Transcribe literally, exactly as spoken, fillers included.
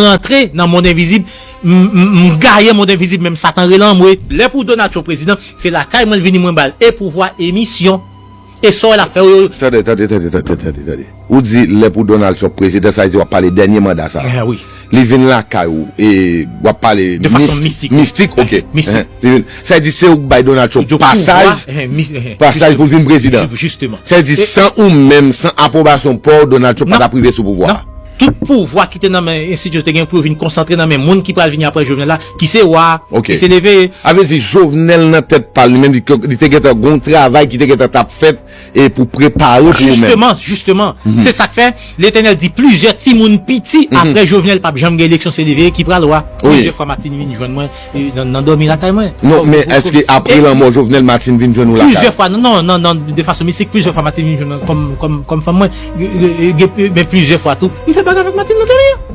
Rantre nan mond envizib, m, m, m gaye mond envizib, menm Satan rele anmwe. Lè pou Donald Trump prezidan, se lakay mwen l vini, mwen ba l e pouvwa e misyon. E sa w wè l ap fè yo. Tande, tande, tande, tande, tande, tande. Ou di lè pou Donald Trump prezidan, sa vle di w ap pale dènye manda sa. Eh, wi. Li vin lakay ou e w ap pale de fason mistik. Mistik, ok. Mistik. Li vin, sa vle di se ou k bay Donald Trump pasaj, pasaj pou l vin prezidan. Jisteman. Sa vle di san ou menm, san apwobasyon pa w, Donald Trump pa t ap rive sou pouvwa a. Tout pouvwa ki te nan men enstitiyasyon te gen pou yo vin konsantre nan men moun ki pral vini apre Jovenel la, ki se wa, ki se leve. A vle di Jovenel nan tèt pa l, li menm li, li te gentan gon travay ki te gentan t ap fèt e pou prepare pou ou menm. Jisteman, jisteman. Se sa k fè Letènèl di plizyè timoun piti apre Jovenel p ap janm gen eleksyon, se leve ki pral wa. Plizyè fwa Martine vin jwenn mwen e, nan, nan dòmi lakay mwen. Non, men èske apre lanmò Jovenel, Martine vin jwenn ou lakay? Plizyè fwa, non, non, non, non, de fason mistik, plizyè fwa Martine vin jwenn mwen kòm, kòm, kòm fanm mwen. E, e, e, e, men plizyè fwa tou. M fè bagay avèk Martine nan tele a.